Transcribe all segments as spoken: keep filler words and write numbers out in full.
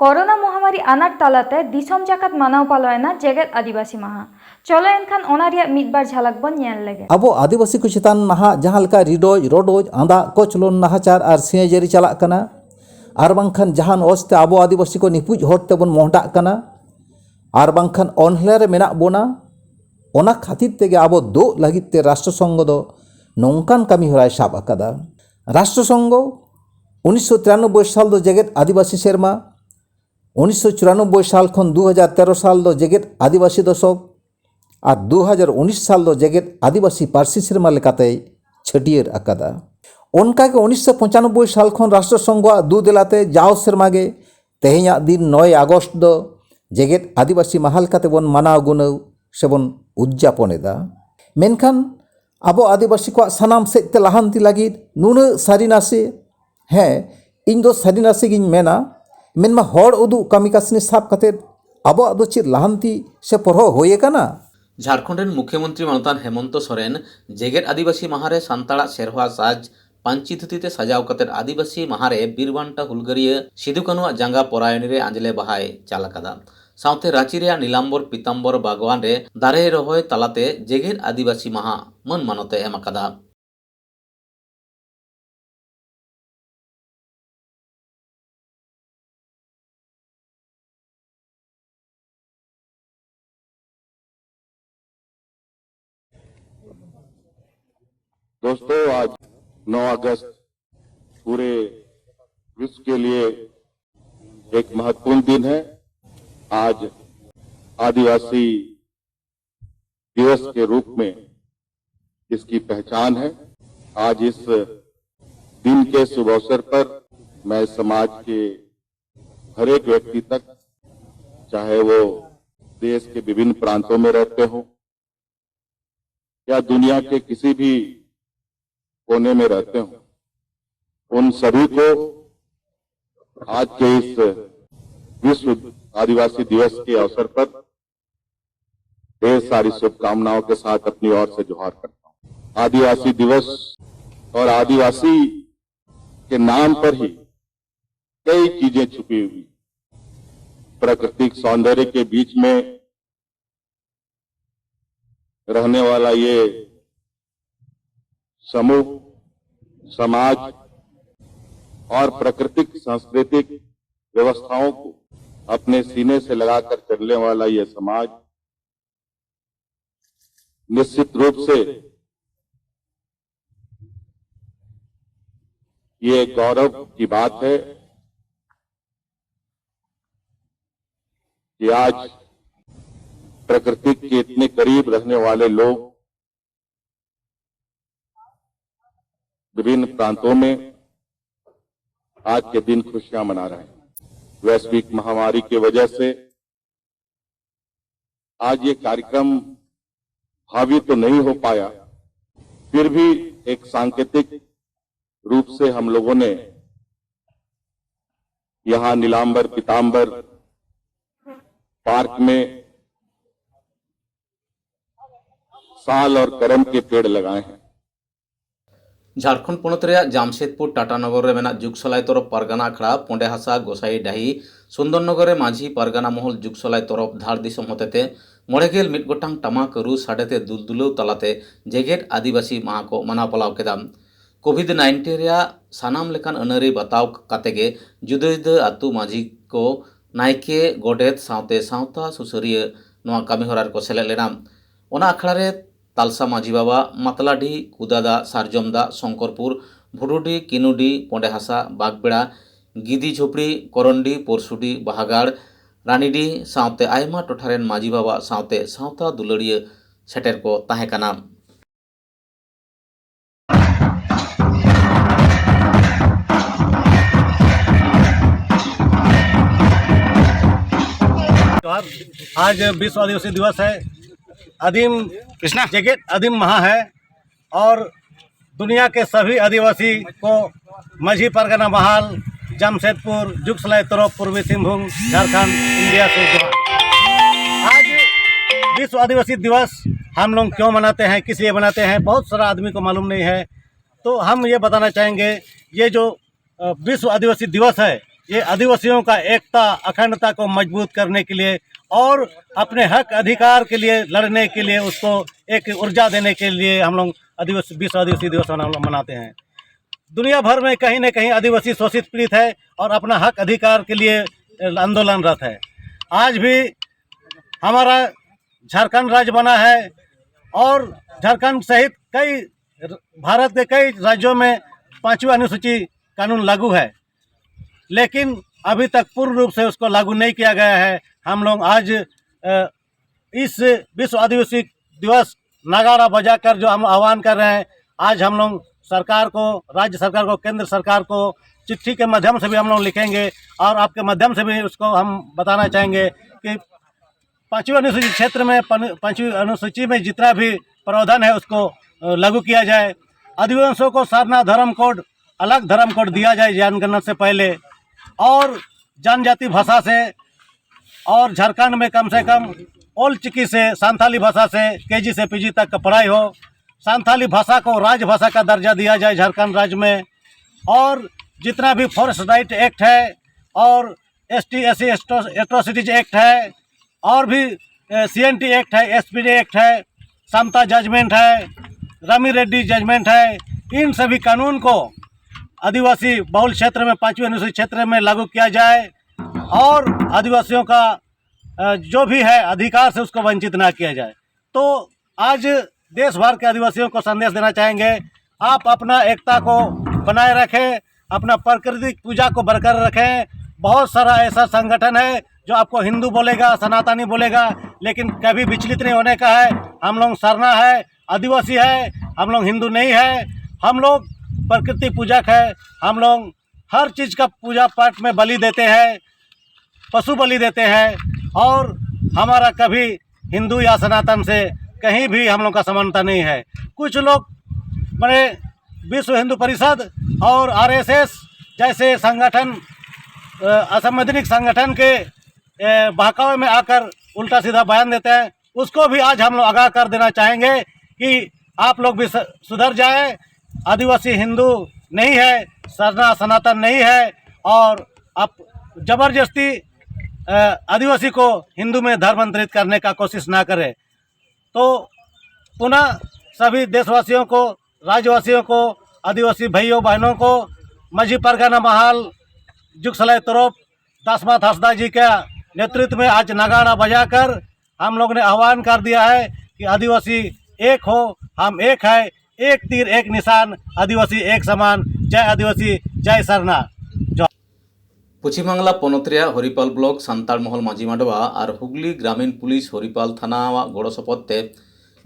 Corona ᱢᱚᱦᱟᱢᱟᱨᱤ ᱟᱱᱟᱴ ᱛᱟᱞᱟᱛᱮ ᱫᱤᱥᱚᱢ ᱡᱟᱠᱟᱛ ᱢᱟᱱᱟᱣ ᱯᱟᱞᱟᱣ ᱮᱱᱟ ᱡᱮᱜᱮᱛ ᱟᱹᱫᱤᱵᱟᱹᱥᱤ ᱢᱟᱦᱟ᱾ ᱪᱚᱞᱚ ᱮᱱᱠᱷᱟᱱ ᱚᱱᱟ ᱨᱮᱭᱟᱜ ᱢᱤᱫ ᱵᱟᱨ ᱡᱷᱟᱞᱟᱠ ᱵᱚᱱ ᱧᱮᱞ ᱞᱮᱜᱮ᱾ ᱟᱵᱚ ᱟᱹᱫᱤᱵᱟᱹᱥᱤ ᱠᱚ ᱪᱮᱛᱟᱱ ᱱᱟᱦᱟᱜ ᱡᱟᱦᱟᱸ ᱞᱮᱠᱟ ᱨᱤᱰᱚᱡ, ᱨᱚᱰᱚᱡ, ᱟᱸᱫᱟᱜ, ᱠᱚᱪᱞᱚᱱ, ᱱᱟᱦᱟᱪᱟᱨ ᱟᱨ ᱥᱤᱧᱡᱟᱹᱨᱤ ᱪᱟᱞᱟᱜ ᱠᱟᱱᱟ, ᱟᱨ ᱵᱟᱝᱠᱷᱟᱱ ᱡᱟᱦᱟᱱ ᱚᱡᱽᱛᱮ ᱟᱵᱚ ᱟᱹᱫᱤᱵᱟᱹᱥᱤ ᱠᱚ ᱱᱤᱯᱩᱡ ᱦᱚᱲ ᱛᱮᱵᱚᱱ ᱢᱚᱦᱰᱟᱜ ᱠᱟᱱᱟ, ᱟᱨ ᱵᱟᱝᱠᱷᱟᱱ ᱚᱱᱦᱮᱞᱟ ᱨᱮ ᱢᱮᱱᱟᱜ ᱵᱚᱱᱟ, ᱚᱱᱟ ᱠᱷᱟᱹᱛᱤᱨ ᱛᱮᱜᱮ ᱟᱵᱚ ᱫᱳᱜ ᱞᱟᱹᱜᱤᱫ ᱛᱮ ᱨᱟᱥᱴᱨᱚ ᱥᱚᱝᱜᱷᱚ ᱫᱚ ᱱᱚᱝᱠᱟᱱ ᱠᱟᱹᱢᱤ ᱦᱚᱨᱟᱭ ᱥᱟᱵ ᱟᱠᱟᱫᱟ᱾ ᱨᱟᱥᱴᱨᱚ ᱥᱚᱝᱜᱷᱚ ᱩᱱᱤᱥᱥᱚ ᱛᱤᱨᱟᱱᱚᱵᱵᱳᱭ ᱥᱟᱞ ᱫᱚ ᱡᱮᱜᱮᱛ ᱟᱹᱫᱤᱵᱟᱹᱥᱤ ᱥᱮᱨᱢᱟ, ᱩᱱᱤᱥᱥᱚ ᱪᱩᱨᱟᱱᱚᱵᱵᱳᱭ ᱥᱟᱞ ᱠᱷᱚᱱ ᱫᱩ ᱦᱟᱡᱟᱨ ᱛᱮᱨᱚ ᱥᱟᱞ ᱫᱚ ᱡᱮᱜᱮᱛ ᱟᱹᱫᱤᱵᱟᱹᱥᱤ ᱫᱚᱥᱚᱠ ᱟᱨ ᱫᱩ ᱦᱟᱡᱟᱨ ᱩᱱᱤᱥ ᱥᱟᱞ ᱫᱚ ᱡᱮᱜᱮᱛ ᱟᱹᱫᱤᱵᱟᱹᱥᱤ ᱯᱟᱹᱨᱥᱤ ᱥᱮᱨᱢᱟ ᱞᱮᱠᱟᱛᱮᱭ ᱪᱷᱟᱹᱴᱭᱟᱹᱨ ᱟᱠᱟᱫᱟ᱾ ᱚᱱᱠᱟᱜᱮ ᱩᱱᱤᱥᱥᱚ ᱯᱚᱸᱪᱟᱱᱚᱵᱵᱳᱭ ᱥᱟᱞ ᱠᱷᱚᱱ ᱨᱟᱥᱴᱨᱚ ᱥᱚᱝᱜᱷᱚᱣᱟᱜ ᱫᱩ ᱫᱮᱞᱟᱛᱮ ᱡᱟᱣ ᱥᱮᱨᱢᱟ ᱜᱮ ᱛᱮᱦᱮᱧᱟᱜ ᱫᱤᱱ ᱱᱚᱭ ᱟᱜᱚᱥᱴ ᱫᱚ ᱡᱮᱜᱮᱛ ᱟᱹᱫᱤᱵᱟᱹᱥᱤ ᱢᱟᱦᱟ ᱞᱮᱠᱟᱛᱮ ᱵᱚᱱ ᱢᱟᱱᱟᱣ ᱜᱩᱱᱟᱹᱣ ᱥᱮᱵᱚᱱ ᱩᱫᱽᱡᱟᱯᱚᱱ ᱮᱫᱟ᱾ ᱢᱮᱱᱠᱷᱟᱱ ᱟᱵᱚ ᱟᱹᱫᱤᱵᱟᱹᱥᱤ ᱠᱚᱣᱟᱜ ᱥᱟᱱᱟᱢ ᱥᱮᱫ ᱛᱮ ᱞᱟᱦᱟᱱᱛᱤ ᱞᱟᱹᱜᱤᱫ ᱱᱩᱱᱟᱹᱜ ᱥᱟᱹᱨᱤ ᱱᱟᱥᱮ, ᱦᱮᱸ, ᱤᱧ ᱫᱚ ᱥᱟᱹᱨᱤ ᱱᱟᱥᱮ ᱜᱤᱧ ᱢᱮᱱᱟ, ᱢᱮᱱᱢᱟ ᱦᱚᱲ ᱩᱫᱩᱜ ᱠᱟᱹᱢᱤ ᱠᱟᱹᱥᱱᱤ ᱥᱟᱵ ᱠᱟᱛᱮ ᱟᱵᱚᱣᱟᱜ ᱫᱚ ᱪᱮᱫ ᱞᱟᱦᱟᱱᱛᱤ ᱥᱮ ᱯᱚᱨᱦᱚ ᱦᱩᱭ ᱟᱠᱟᱱᱟ? ᱡᱷᱟᱲᱠᱷᱚᱸᱰ ᱨᱮᱱ ᱢᱩᱠᱷᱭᱚᱢᱚᱱᱛᱨᱤ ᱢᱟᱱᱚᱛᱟᱱ ᱦᱮᱢᱚᱱᱛᱚ ᱥᱚᱨᱮᱱ ᱡᱮᱜᱮᱛ ᱟᱹᱫᱤᱵᱟᱹᱥᱤ ᱢᱟᱦᱟ ᱨᱮ ᱥᱟᱱᱛᱟᱲᱟᱜ ᱥᱮᱨᱣᱟ ᱥᱟᱡᱽ ᱯᱟᱹᱧᱪᱤ ᱫᱷᱩᱛᱤ ᱛᱮ ᱥᱟᱡᱟᱣ ᱠᱟᱛᱮ ᱟᱹᱫᱤᱵᱟᱹᱥᱤ ᱢᱟᱦᱟ ᱨᱮ ᱵᱤᱨ ᱵᱟᱱᱴᱟ ᱦᱩᱞᱜᱟᱹᱨᱤᱭᱟᱹ ᱥᱤᱫᱩ ᱠᱟᱹᱱᱩᱣᱟᱜ ᱡᱟᱸᱜᱟ ᱯᱚᱨᱟᱭᱚᱱᱤ ᱨᱮ ᱟᱸᱡᱽᱞᱮ ᱵᱟᱦᱟᱭ ᱪᱟᱞ ᱟᱠᱟᱫᱟ᱾ ᱥᱟᱶᱛᱮ ᱨᱟᱸᱪᱤ ᱨᱮᱭᱟᱜ ᱱᱤᱞᱟᱢᱵᱚᱨ ᱯᱤᱛᱟᱢᱵᱚᱨ ᱵᱟᱜᱽᱣᱟᱱ ᱨᱮ ᱫᱟᱨᱮᱭ ᱨᱚᱦᱚᱭ ᱛᱟᱞᱟᱛᱮ ᱡᱮᱜᱮᱛ ᱟᱹᱫᱤᱵᱟᱹᱥᱤ ᱢᱟᱦᱟ ᱢᱟᱹᱱ ᱢᱟᱱᱚᱛ ᱮ ᱮᱢ ᱟᱠᱟᱫᱟ᱾ दोस्तों, आज नौ अगस्त पूरे विश्व के लिए एक महत्वपूर्ण दिन है। आज आदिवासी दिवस के रूप में इसकी पहचान है। आज इस दिन के शुभ अवसर पर मैं समाज के हर एक व्यक्ति तक, चाहे वो देश के विभिन्न प्रांतों में रहते हो या दुनिया के किसी भी कोने में रहते हो, उन सभी को आज के इस विश्व आदिवासी दिवस के अवसर पर ढेर सारी शुभकामनाओं के साथ अपनी ओर से जोहार करता हूँ। आदिवासी दिवस और आदिवासी के नाम पर ही कई चीजें छुपी हुई। प्राकृतिक सौंदर्य के बीच में रहने वाला ये समूह, समाज और प्राकृतिक सांस्कृतिक व्यवस्थाओं को अपने सीने से लगाकर चलने वाला ये समाज निश्चित रूप से ये गौरव की बात है कि आज प्रकृति के इतने करीब रहने वाले लोग विभिन्न प्रांतों में आज के दिन खुशियां मना रहे हैं। वैश्विक महामारी की वजह से आज ये कार्यक्रम भावी तो नहीं हो पाया, फिर भी एक सांकेतिक रूप से हम लोगों ने यहाँ नीलांबर पीतांबर पार्क में साल और करम के पेड़ लगाए हैं। ᱡᱷᱟᱲᱠᱷᱚᱸᱰ ᱯᱚᱱᱚᱛ ᱨᱮᱭᱟᱜ ᱡᱟᱢᱥᱮᱫᱽᱯᱩᱨ ᱴᱟᱴᱟᱱᱚᱜᱚᱨ ᱨᱮ ᱢᱮᱱᱟᱜ ᱡᱩᱜᱽᱥᱟᱞᱟᱭ ᱛᱚᱨᱚᱯ ᱯᱟᱨᱜᱟᱱᱟ ᱟᱠᱷᱲᱟ, ᱯᱚᱸᱰᱮ ᱦᱟᱥᱟ, ᱜᱚᱥᱟᱭ ᱰᱟᱹᱦᱤ, ᱥᱩᱱᱫᱚᱨᱱᱚᱜᱚᱨ ᱨᱮ ᱢᱟᱹᱡᱷᱤ ᱯᱟᱨᱜᱟᱱᱟ ᱢᱚᱦᱚᱞ ᱡᱩᱜᱽᱥᱟᱞᱟᱭ ᱛᱚᱨᱚᱯ ᱫᱷᱟᱲ ᱫᱤᱥᱚᱢ ᱦᱚᱛᱮᱛᱮ ᱢᱚᱬᱮ ᱜᱮᱞ ᱢᱤᱫ ᱜᱚᱴᱟᱝ ᱴᱟᱢᱟᱠ ᱨᱩ ᱥᱟᱰᱮᱛᱮ ᱫᱩᱞᱫᱩᱞᱟᱹᱣ ᱛᱟᱞᱟᱛᱮ ᱡᱮᱜᱮᱛ ᱟᱹᱫᱤᱵᱟᱹᱥᱤ ᱢᱟᱦᱟ ᱠᱚ ᱢᱟᱱᱟᱣ ᱯᱟᱞᱟᱣ ᱠᱮᱫᱟ᱾ ᱠᱳᱵᱷᱤᱰ ᱱᱟᱭᱤᱱᱴᱤᱱ ᱨᱮᱭᱟᱜ ᱥᱟᱱᱟᱢ ᱞᱮᱠᱟᱱ ᱟᱹᱱᱟᱹᱨᱤ ᱵᱟᱛᱟᱣ ᱠᱟᱛᱮ ᱜᱮ ᱡᱩᱫᱟᱹ ᱡᱩᱫᱟᱹ ᱟᱹᱛᱩ ᱢᱟᱹᱡᱷᱤ ᱠᱚ, ᱱᱟᱭᱠᱮ, ᱜᱚᱰᱮᱛ ᱥᱟᱶᱛᱮ ᱥᱟᱶᱛᱟ ᱥᱩᱥᱟᱹᱨᱤᱭᱟᱹ ᱱᱚᱣᱟ ᱠᱟᱹᱢᱤ ᱦᱚᱨᱟ ᱨᱮᱠᱚ ᱥᱮᱞᱮᱫ ᱞᱮᱱᱟ᱾ ᱚᱱᱟ ᱟᱠᱷᱲᱟ ᱨᱮ ᱛᱟᱞᱥᱟ ᱢᱟᱹᱡᱷᱤ ᱵᱟᱵᱟ, ᱢᱟᱛᱞᱟᱰᱤ, ᱠᱩᱫᱟᱫᱟ, ᱥᱟᱨᱡᱚᱢᱫᱟ, ᱥᱚᱝᱠᱚᱨᱯᱩᱨ, ᱵᱷᱩᱰᱩᱰᱤ, ᱠᱤᱱᱩᱰᱤ, ᱯᱚᱸᱰᱮ ᱦᱟᱥᱟ, ᱵᱟᱜᱽᱵᱮᱲᱟ, ᱜᱤᱫᱤ ᱡᱷᱩᱯᱲᱤ, ᱠᱚᱨᱚᱱᱰᱤ, ᱯᱚᱨᱥᱩᱰᱤ, ᱵᱟᱦᱟᱜᱟᱲ, ᱨᱟᱱᱤᱰᱤ ᱥᱟᱶᱛᱮ ᱟᱭᱢᱟ ᱴᱚᱴᱷᱟ ᱨᱮᱱ ᱢᱟᱹᱡᱷᱤ ᱵᱟᱵᱟ ᱥᱟᱶᱛᱮ ᱥᱟᱶᱛᱟ ᱫᱩᱞᱟᱹᱲᱤᱭᱟᱹ ᱥᱮᱴᱮᱨ ᱠᱚ ᱛᱟᱦᱮᱸ ᱠᱟᱱᱟ᱾ जोहार। आज विश्व आदिवासी दिवस है, आदिम कृष्णा जेगेत आदिम महा है और दुनिया के सभी आदिवासी को मझी परगना महाल, जमशेदपुर, जुगसलाई तरफ, पूर्वी सिंहभूम, झारखंड, इंडिया से जोहार। आज विश्व आदिवासी दिवस हम लोग क्यों मनाते हैं, किस लिए मनाते हैं, बहुत सारा आदमी को मालूम नहीं है। तो हम ये बताना चाहेंगे, ये जो अ, विश्व आदिवासी दिवस है, ये आदिवासियों का एकता, अखंडता को मजबूत करने के लिए और अपने हक अधिकार के लिए लड़ने के लिए, उसको एक ऊर्जा देने के लिए हम लोग आदिवासी, विश्व आदिवासी दिवस मना-, मनाते हैं। दुनिया भर में कहीं ना कहीं आदिवासी शोषित पीड़ित है और अपना हक अधिकार के लिए आंदोलनरत है। आज भी हमारा झारखंड राज्य बना है और झारखंड सहित कई र-, भारत के कई राज्यों में पांचवी अनुसूची कानून लागू है, लेकिन अभी तक पूर्ण रूप से उसको लागू नहीं किया गया है। हम लोग आज, अ, इस विश्व आदिवासी दिवस नगाड़ा बजाकर जो हम आह्वान कर रहे हैं, आज हम लोग सरकार को, राज्य सरकार को, केंद्र सरकार को चिट्ठी के माध्यम से भी हम लोग लिखेंगे और आपके माध्यम से भी उसको हम बताना चाहेंगे कि पांचवी अनुसूची क्षेत्र में पन-, पांचवी अनुसूची में जितना भी प्रावधान है उसको, अ, लागू किया जाए। आदिवासियों को सरना धर्म कोड, अलग धर्म कोड दिया जाए जनगणना से पहले, और जनजाति भाषा से, और झारखंड में कम से कम ओल चिकी से, संथाली भाषा से केजी से पीजी तक का पढ़ाई हो। संथाली भाषा को राजभाषा का दर्जा दिया जाए झारखंड राज्य में। और जितना भी फॉरेस्ट राइट एक्ट है और S T S C atrocities act है और भी सी एन टी एक्ट है, एस पी डी एक्ट है, समता जजमेंट है, रमी रेड्डी जजमेंट है, इन सभी कानून को आदिवासी बहुल क्षेत्र में, पांचवी अनुसूची क्षेत्र में लागू किया जाए और आदिवासियों का, अ, जो भी है अधिकार से उसको वंचित ना किया जाए। तो आज देश भर के आदिवासियों को संदेश देना चाहेंगे, आप अपना एकता को बनाए रखें, अपना प्राकृतिक पूजा को बरकरार रखें। बहुत सारा ऐसा संगठन है जो आपको हिंदू बोलेगा, सनातनी बोलेगा, लेकिन कभी विचलित नहीं होने का है। हम लोग सरना है, आदिवासी है, हम लोग हिंदू नहीं है। हम लोग प्रकृति पूजक है। हम लोग हर चीज का पूजा पाठ में बलि देते हैं, पशु बलि देते हैं, और हमारा कभी हिंदू या सनातन से कहीं भी हम लोग का समानता नहीं है। कुछ लोग, माने, विश्व हिंदू परिषद और आर एस एस जैसे संगठन, अ, असंवैधानिक संगठन के, अ, बहकावे में आकर उल्टा सीधा बयान देते हैं। उसको भी आज हम लोग आगाह कर देना चाहेंगे कि आप लोग भी स- सुधर जाए। आदिवासी हिंदू नहीं है, सरना सनातन नहीं है, और आप जबरदस्ती अ, आदिवासी को हिंदू में धर्मांतरित करने का कोशिश ना करें। तो पुनः सभी देशवासियों को, राज्यवासियों को, आदिवासी भाइयों बहनों को, मझी परगना महल जुगसलाई तरफ दासमाथ हंसदा जी का नेतृत्व में आज नगाड़ा बजाकर हम लोग ने आह्वान कर दिया है कि आदिवासी एक हो, हम एक है, एक तीर एक निशान, आदिवासी एक समान। जय आदिवासी, जय सरना। जय। ᱯᱚᱪᱷᱤᱢ ᱵᱟᱝᱞᱟ ᱯᱚᱱᱚᱛ ᱨᱮᱭᱟᱜ ᱦᱚᱨᱤᱯᱟᱞ ᱵᱞᱚᱠ ᱥᱟᱱᱛᱟᱲ ᱢᱚᱦᱚᱞ ᱢᱟᱹᱡᱷᱤ ᱢᱟᱰᱣᱟ ᱟᱨ ᱦᱩᱜᱽᱞᱤ ᱜᱨᱟᱢᱤᱱ ᱯᱩᱞᱤᱥ ᱦᱚᱨᱤᱯᱟᱞ ᱛᱷᱟᱱᱟᱣᱟᱜ ᱜᱚᱲᱚ ᱥᱚᱯᱚᱦᱚᱫ ᱛᱮ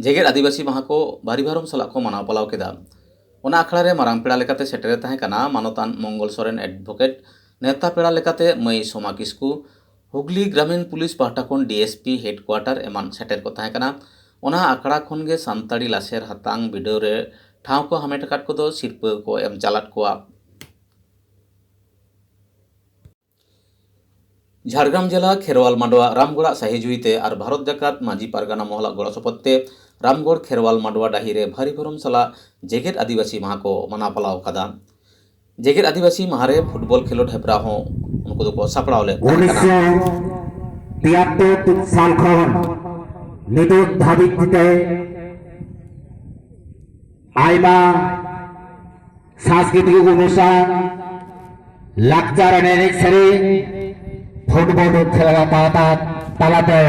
ᱡᱮᱜᱮᱛ ᱟᱹᱫᱤᱵᱟᱹᱥᱤ ᱢᱟᱦᱟ ᱠᱚ ᱵᱷᱟᱹᱨᱤ ᱵᱷᱟᱨᱚᱢ ᱥᱟᱞᱟᱜ ᱠᱚ ᱢᱟᱱᱟᱣ ᱯᱟᱞᱟᱣ ᱠᱮᱫᱟ᱾ ᱚᱱᱟ ᱟᱠᱷᱲᱟ ᱨᱮ ᱢᱟᱨᱟᱝ ᱯᱮᱲᱟ ᱞᱮᱠᱟᱛᱮ ᱥᱮᱴᱮᱨᱮ ᱛᱟᱦᱮᱸ ᱠᱟᱱᱟ ᱢᱟᱱᱚᱛᱟᱱ ᱢᱚᱝᱜᱚᱞ ᱥᱚᱨᱮᱱ ᱮᱰᱵᱷᱚᱠᱮᱴ, ᱱᱮᱣᱛᱟ ᱯᱮᱲᱟ ᱞᱮᱠᱟᱛᱮ ᱢᱟᱹᱭ ᱥᱳᱢᱟ ᱠᱤᱥᱠᱩ, ᱦᱩᱜᱽᱞᱤ ᱜᱨᱟᱢᱤᱱ ᱯᱩᱞᱤᱥ ᱯᱟᱦᱴᱟ ᱠᱷᱚᱱ ᱰᱤ ᱮᱥ ᱯᱤ ᱦᱮᱰᱠᱩᱣᱟᱴᱟᱨ ᱮᱢᱟᱱ ᱥᱮᱴᱮᱨ ᱠᱚ ᱛᱟᱦᱮᱸ ᱠᱟᱱᱟ᱾ ᱚᱱᱟ ᱟᱠᱷᱲᱟ ᱠᱷᱚᱱ ᱜᱮ ᱥᱟᱱᱛᱟᱲᱤ ᱞᱟᱥᱮᱨ ᱦᱟᱛᱟᱝ ᱵᱤᱰᱟᱹᱣ ᱨᱮ ᱴᱷᱟᱶ ᱠᱚ ᱦᱟᱢᱮᱴ ᱟᱠᱟᱫ ᱠᱚᱫᱚ ᱥᱤᱨᱯᱟᱹ ᱠᱚ ᱮᱢ ᱪᱟᱞᱟᱫ ᱠᱚᱣᱟ᱾ ᱡᱷᱟᱲᱜᱨᱟᱢ ᱡᱮᱞᱟ ᱠᱷᱮᱨᱣᱟᱞ ᱢᱟᱰᱣᱟ ᱨᱟᱢᱜᱚᱲᱟᱜ ᱥᱟᱹᱦᱤ ᱡᱩᱦᱤ ᱛᱮ ᱟᱨ ᱵᱷᱟᱨᱚᱛ ᱡᱟᱠᱟᱛ ᱢᱟᱹᱡᱷᱤ ᱯᱟᱨᱜᱟᱱᱟ ᱢᱚᱦᱚᱞᱟᱜ ᱜᱚᱲᱚ ᱥᱚᱯᱚᱦᱚᱫ ᱛᱮ ᱨᱟᱢᱜᱚᱲ ᱠᱷᱮᱨᱣᱟᱞ ᱢᱟᱰᱣᱟ ᱰᱟᱹᱦᱤ ᱨᱮ ᱵᱷᱟᱹᱨᱤ ᱵᱷᱚᱨᱚᱢ ᱥᱟᱞᱟᱜ ᱡᱮᱜᱮᱛ ᱟᱹᱫᱤᱵᱟᱹᱥᱤ ᱢᱟᱦᱟ ᱠᱚ ᱢᱟᱱᱟᱣ ᱯᱟᱞᱟᱣ ᱟᱠᱟᱫᱟ᱾ ᱡᱮᱜᱮᱛ ᱟᱹᱫᱤᱵᱟᱹᱥᱤ ᱢᱟᱦᱟ ᱨᱮ ᱯᱷᱩᱴᱵᱚᱞ ᱠᱷᱮᱞᱳᱰ ᱦᱮᱯᱨᱟᱣ ᱦᱚᱸ ᱩᱱᱠᱩ ᱫᱚᱠᱚ ᱥᱟᱯᱲᱟᱣ ᱞᱮᱫ ᱛᱟᱦᱮᱸ ᱠᱟᱱᱟ᱾ ᱩᱱᱤᱥᱥᱚ ᱛᱤᱭᱟᱛᱛᱳᱨ ᱥᱟᱞ ᱠᱷᱚᱱ ᱱᱤᱛᱚᱜ ᱫᱷᱟᱹᱵᱤᱡ ᱛᱮ ᱟᱭᱢᱟ ᱥᱟᱝᱥᱠᱨᱤᱛᱤᱠ ᱚᱱᱩᱥᱴᱷᱟᱱ, ᱞᱟᱠᱪᱟᱨ ᱮᱱᱮᱡ ᱥᱮᱨᱮᱧ, ᱯᱷᱩᱴᱵᱚᱞ ᱠᱷᱮᱞᱟ ᱛᱟᱞᱟᱛᱮ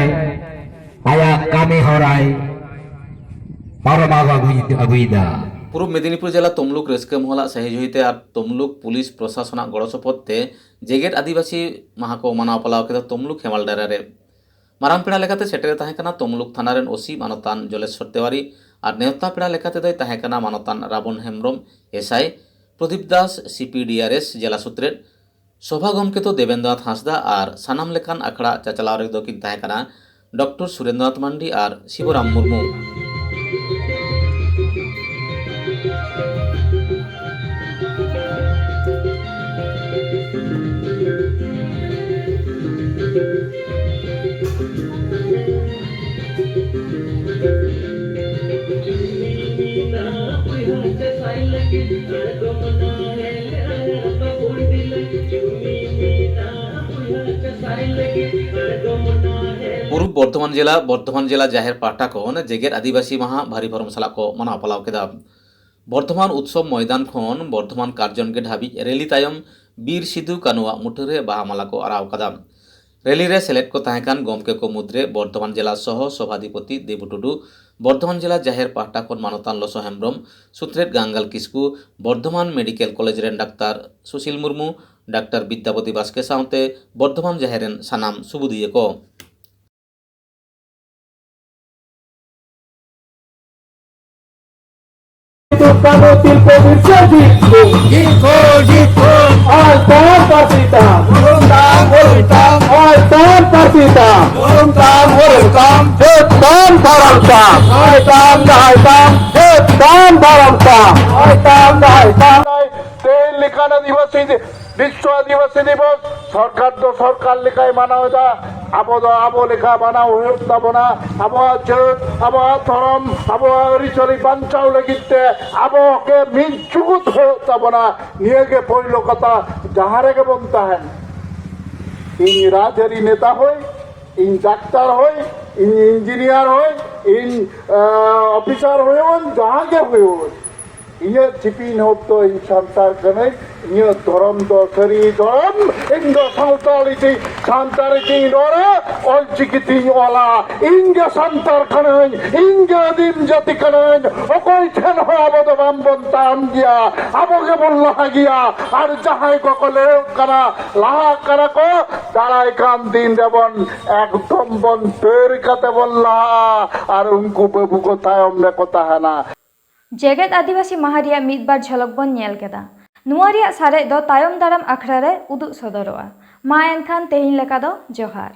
ᱟᱭᱟᱜ ᱠᱟᱹᱢᱤ ᱦᱚᱨᱟᱭ ᱯᱟᱨᱚᱢ ᱟᱹᱜᱩᱭ-, ᱟᱹᱜᱩᱭᱮᱫᱟ᱾ ᱯᱩᱨᱩᱵ ᱢᱮᱫᱤᱱᱤᱯᱩᱨ ᱡᱮᱞᱟ ᱛᱚᱢᱞᱩᱠ ᱨᱟᱹᱥᱠᱟᱹ ᱢᱚᱦᱚᱞᱟᱜ ᱥᱟᱹᱦᱤ ᱡᱩᱦᱤ ᱛᱮ ᱟᱨ ᱛᱚᱢᱞᱩᱠ ᱯᱩᱞᱤᱥ ᱯᱨᱚᱥᱟᱥᱚᱱᱟᱜ ᱜᱚᱲᱚ ᱥᱚᱯᱚᱦᱚᱫ ᱛᱮ ᱡᱮᱜᱮᱛ ᱟᱹᱫᱤᱵᱟᱹᱥᱤ ᱢᱟᱦᱟ ᱠᱚ ᱢᱟᱱᱟᱣ ᱯᱟᱞᱟᱣ ᱠᱮᱫᱟ ᱛᱚᱢᱞᱩᱠ ᱦᱮᱢᱟᱞ ᱰᱟᱸᱜᱟ ᱨᱮ᱾ ᱢᱟᱨᱟᱝ ᱯᱮᱲᱟ ᱞᱮᱠᱟᱛᱮ ᱥᱮᱴᱮᱨ ᱛᱟᱦᱮᱸ ᱠᱟᱱᱟ ᱛᱚᱢᱞᱩᱠ ᱛᱷᱟᱱᱟ ᱨᱮᱱ ᱳᱥᱤ ᱢᱟᱱᱚᱛᱟᱱ ᱡᱚᱞᱮᱥᱣᱚᱨ ᱛᱮᱣᱟᱨᱤ ᱟᱨ ᱱᱮᱣᱛᱟ ᱯᱮᱲᱟ ᱞᱮᱠᱟᱛᱮ ᱫᱚᱭ ᱛᱟᱦᱮᱸ ᱠᱟᱱᱟ ᱢᱟᱱᱚᱛᱟᱱ Rabon Hembrom, S I, Prodip Das, C P D R S ᱡᱮᱞᱟ ᱥᱩᱛᱨᱮᱫ, ᱥᱚᱵᱷᱟ ᱜᱚᱢᱠᱮ ᱫᱚ ᱫᱮᱵᱮᱱᱫᱨᱚᱱᱟᱛᱷ ᱦᱟᱸᱥᱫᱟ ᱟᱨ ᱥᱟᱱᱟᱢ ᱞᱮᱠᱟᱱ ᱟᱠᱷᱲᱟ ᱪᱟᱪᱞᱟᱣ ᱨᱮᱫᱚ ᱠᱤᱱ ᱛᱟᱦᱮᱸ ᱠᱟᱱᱟ ᱰᱚᱠᱴᱚᱨ ᱥᱩᱨᱮᱱᱫᱨᱚᱱᱟᱛᱷ ᱢᱟᱱᱰᱤ ᱟᱨ ᱥᱤᱵᱚᱨᱟᱢ ᱢᱩᱨᱢᱩ᱾ ᱯᱩᱨᱩᱵ ᱵᱚᱨᱫᱷᱚᱢᱟᱱ ᱡᱮᱞᱟ, ᱵᱚᱨᱫᱷᱚᱢᱟᱱ ᱡᱮᱞᱟ ᱡᱟᱦᱮᱨ ᱯᱟᱦᱴᱟ ᱠᱷᱚᱱ ᱡᱮᱜᱮᱛ ᱟᱹᱫᱤᱵᱟᱹᱥᱤ ᱢᱟᱦᱟ ᱵᱷᱟᱹᱨᱤ ᱵᱷᱚᱨᱚᱢ ᱥᱟᱞᱟᱜ ᱠᱚ ᱢᱟᱱᱟᱣ ᱯᱟᱞᱟᱣ ᱠᱮᱫᱟ᱾ ᱵᱚᱨᱫᱷᱚᱢᱟᱱ ᱩᱛᱥᱚᱵ ᱢᱚᱭᱫᱟᱱ ᱠᱷᱚᱱ ᱵᱚᱨᱫᱷᱚᱢᱟᱱ ᱠᱟᱨᱡᱚᱱ ᱜᱮᱴ ᱦᱟᱹᱵᱤᱡ ᱨᱮᱞᱤ ᱛᱟᱭᱚᱢ ᱵᱤᱨ ᱥᱤᱫᱩ ᱠᱟᱹᱱᱩᱣᱟᱜ ᱢᱩᱴᱷᱟᱹᱱ ᱨᱮ ᱵᱟᱦᱟ ᱢᱟᱞᱟ ᱠᱚ ᱟᱨᱟᱣ ᱠᱟᱫᱟ᱾ ᱨᱮᱞᱤ ᱨᱮ ᱥᱮᱞᱮᱫ ᱠᱚ ᱛᱟᱦᱮᱸ ᱠᱟᱱ ᱜᱚᱢᱠᱮ ᱠᱚ ᱢᱩᱫᱽᱨᱮ ᱵᱚᱨᱫᱷᱚᱢᱟᱱ ᱡᱮᱞᱟ ᱥᱚᱦᱚ ᱥᱚᱵᱷᱟᱫᱷᱤᱯᱚᱛᱤ ᱫᱮᱵᱩ ᱴᱩᱰᱩ, ᱵᱚᱨᱫᱷᱚᱢᱟᱱ ᱡᱮᱞᱟ ᱡᱟᱦᱮᱨ ᱯᱟᱦᱴᱟ ᱠᱷᱚᱱ ᱢᱟᱱᱚᱛᱟᱱ ᱞᱚᱥᱚ ᱦᱮᱢᱵᱽᱨᱚᱢ, ᱥᱩᱛᱨᱮᱛ ᱜᱟᱝᱜᱟᱞ ᱠᱤᱥᱠᱩ, ᱵᱚᱨᱫᱷᱚᱢᱟᱱ ᱢᱮᱰᱤᱠᱮᱞ ᱠᱚᱞᱮᱡᱽ ᱨᱮᱱ ᱰᱟᱠᱛᱟᱨ ᱥᱩᱥᱤᱞ ᱢᱩᱨᱢᱩ, ᱰᱟᱠᱛᱟᱨ ᱵᱤᱫᱽᱫᱟᱯᱚᱛᱤ ᱵᱟᱥᱠᱮ ᱥᱟᱶᱛᱮ ᱵᱚᱨᱫᱷᱚᱢᱟᱱ ᱡᱟᱦᱮᱨ ᱨᱮᱱ ᱥᱟᱱᱟᱢ ᱥᱩᱵᱩᱫᱤᱭᱟᱹ ᱠᱚ᱾ ᱥᱤᱫᱩ ᱠᱟᱹᱱᱦᱩ ᱛᱤᱞᱠᱟᱹ ᱵᱤᱨᱥᱟᱹ ᱡᱤᱛ ᱠᱚ᱾ ᱡᱤᱛ ᱠᱚ, ᱡᱤᱛ ᱠᱚ᱾ ᱟᱨ ᱛᱟᱢ ᱯᱟᱹᱨᱥᱤ ᱛᱟᱢ᱾ ᱵᱩᱨᱩᱢ ᱛᱟᱢ, ᱵᱩᱨᱩᱢ ᱛᱟᱢ᱾ ᱟᱨ ᱛᱟᱢ ᱯᱟᱹᱨᱥᱤ ᱛᱟᱢ᱾ ᱵᱩᱨᱩᱢ ᱛᱟᱢ, ᱵᱩᱨᱩᱢ ᱛᱟᱢ᱾ ᱡᱟᱹᱛ ᱛᱟᱢ, ᱫᱷᱚᱨᱚᱢ ᱛᱟᱢ᱾ ᱫᱟᱹᱭ ᱛᱟᱢ, ᱫᱟᱹᱭ ᱛᱟᱢ᱾ ᱡᱟᱹᱛ ᱛᱟᱢ, ᱫᱷᱚᱨᱚᱢ ᱛᱟᱢ᱾ ᱫᱟᱹᱭ ᱛᱟᱢ, ᱫᱟᱹᱭ ᱛᱟᱢ᱾ ᱛᱮᱦᱮᱧ ᱞᱮᱠᱟᱱ ᱟᱹᱫᱤᱵᱟᱹᱥᱤ ᱵᱤᱥᱥᱚ ᱟᱹᱫᱤᱵᱟᱹᱥᱤ ᱫᱤᱵᱚᱥ ᱥᱚᱨᱠᱟᱨ ᱫᱚ ᱥᱚᱨᱠᱟᱨ ᱞᱮᱠᱟᱭ ᱢᱟᱱᱟᱣ ᱮᱫᱟ, ᱟᱵᱚ ᱫᱚ ᱟᱵᱚ ᱞᱮᱠᱟ ᱢᱟᱱᱟᱣ ᱦᱩᱭᱩᱜ ᱛᱟᱵᱚᱱᱟ᱾ ᱟᱵᱚᱣᱟᱜ ᱡᱟᱹᱛ, ᱟᱵᱚᱣᱟᱜ ᱫᱷᱚᱨᱚᱢ, ᱟᱵᱚᱣᱟᱜ ᱟᱹᱨᱤᱪᱟᱹᱞᱤ ᱵᱟᱧᱪᱟᱣ ᱞᱟᱹᱜᱤᱫ ᱛᱮ ᱟᱵᱚ ᱜᱮ ᱢᱤᱫ ᱡᱩᱜᱩᱫ ᱦᱩᱭᱩᱜ ᱛᱟᱵᱚᱱᱟ᱾ ᱱᱤᱭᱟᱹ ᱜᱮ ᱯᱳᱭᱞᱳ ᱠᱟᱛᱷᱟ, ᱡᱟᱦᱟᱸ ᱨᱮᱜᱮ ᱵᱚᱱ ᱛᱟᱦᱮᱱ᱾ ᱤᱧ ᱨᱟᱡᱽᱟᱹᱨᱤ ᱱᱮᱛᱟ ᱦᱩᱭ, ᱤᱧ ᱰᱟᱠᱛᱟᱨ ᱦᱩᱭ, ᱤᱧ ᱤᱧᱡᱤᱱᱤᱭᱟᱨ ᱦᱩᱭ, ᱤᱧ, ᱟᱸ, ᱚᱯᱷᱤᱥᱟᱨ ᱦᱩᱭᱩᱜ, ᱡᱟᱦᱟᱸ ᱜᱮ ᱦᱩᱭᱩᱜ, ᱤᱧᱟᱹᱜ ᱪᱤᱯᱤᱧ ᱦᱚᱯ ᱫᱚ ᱤᱧ ᱥᱟᱱᱛᱟᱲ ᱠᱟᱹᱱᱟᱹᱧ, ᱤᱧᱟᱹᱜ ᱫᱷᱚᱨᱚᱢ ᱫᱚ ᱥᱟᱹᱨᱤ ᱫᱷᱚᱨᱚᱢ, ᱤᱧ ᱫᱚ ᱥᱟᱱᱛᱟᱲᱤ ᱛᱤᱧ, ᱥᱟᱱᱛᱟᱲᱤ ᱛᱤᱧ ᱨᱚᱲᱟ, ᱚᱞᱪᱤᱠᱤ ᱛᱤᱧ ᱚᱞᱟ, ᱤᱧ ᱜᱮ ᱥᱟᱱᱛᱟᱲ ᱠᱟᱹᱱᱟᱹᱧ, ᱤᱧ ᱜᱮ ᱟᱹᱫᱤᱢ ᱡᱟᱹᱛᱤ ᱠᱟᱹᱱᱟᱹᱧ, ᱚᱠᱚᱭ ᱴᱷᱮᱱ ᱦᱚᱸ ᱟᱵᱚ ᱫᱚ ᱵᱟᱝ ᱵᱚᱱ ᱛᱟᱭᱚᱢ ᱜᱮᱭᱟ, ᱟᱵᱚ ᱜᱮᱵᱚᱱ ᱞᱟᱦᱟ ᱜᱮᱭᱟ᱾ ᱟᱨ ᱡᱟᱦᱟᱸᱭ ᱠᱚᱠᱚ ᱞᱟᱹᱭᱚᱜ ᱠᱟᱱᱟ, ᱞᱟᱦᱟᱜ ᱠᱟᱱᱟ ᱠᱚ, ᱫᱟᱨᱟᱭ ᱠᱟᱱ ᱫᱤᱱ ᱨᱮᱵᱚᱱ ᱮᱠᱫᱚᱢ ᱵᱚᱱ ᱫᱟᱹᱲ ᱠᱟᱛᱮ ᱵᱚᱱ ᱞᱟᱦᱟᱜᱼᱟ, ᱟᱨ ᱩᱱᱠᱩ ᱵᱟᱹᱵᱩ ᱠᱚ ᱛᱟᱭᱚᱢ ᱨᱮᱠᱚ ᱛᱟᱦᱮᱱᱟ᱾ ᱡᱮᱜᱮᱛ ᱟᱹᱫᱤᱵᱟᱹᱥᱤ ᱢᱟᱦᱟ ᱨᱮᱭᱟᱜ ᱢᱤᱫ ᱵᱟᱨ ᱡᱷᱚᱞᱚᱠ ᱵᱚᱱ ᱧᱮᱞ ᱠᱮᱫᱟ᱾ ᱱᱚᱣᱟ ᱨᱮᱭᱟᱜ ᱥᱟᱨᱮᱡ ᱫᱚ ᱛᱟᱭᱚᱢ ᱫᱟᱨᱟᱢ ᱟᱠᱷᱲᱟ ᱨᱮ ᱩᱫᱩᱜ ᱥᱚᱫᱚᱨᱚᱜᱼᱟ᱾ ᱢᱟ ᱮᱱᱠᱷᱟᱱ ᱛᱮᱦᱮᱧ ᱞᱮᱠᱟ ᱫᱚ ᱡᱚᱦᱟᱨ᱾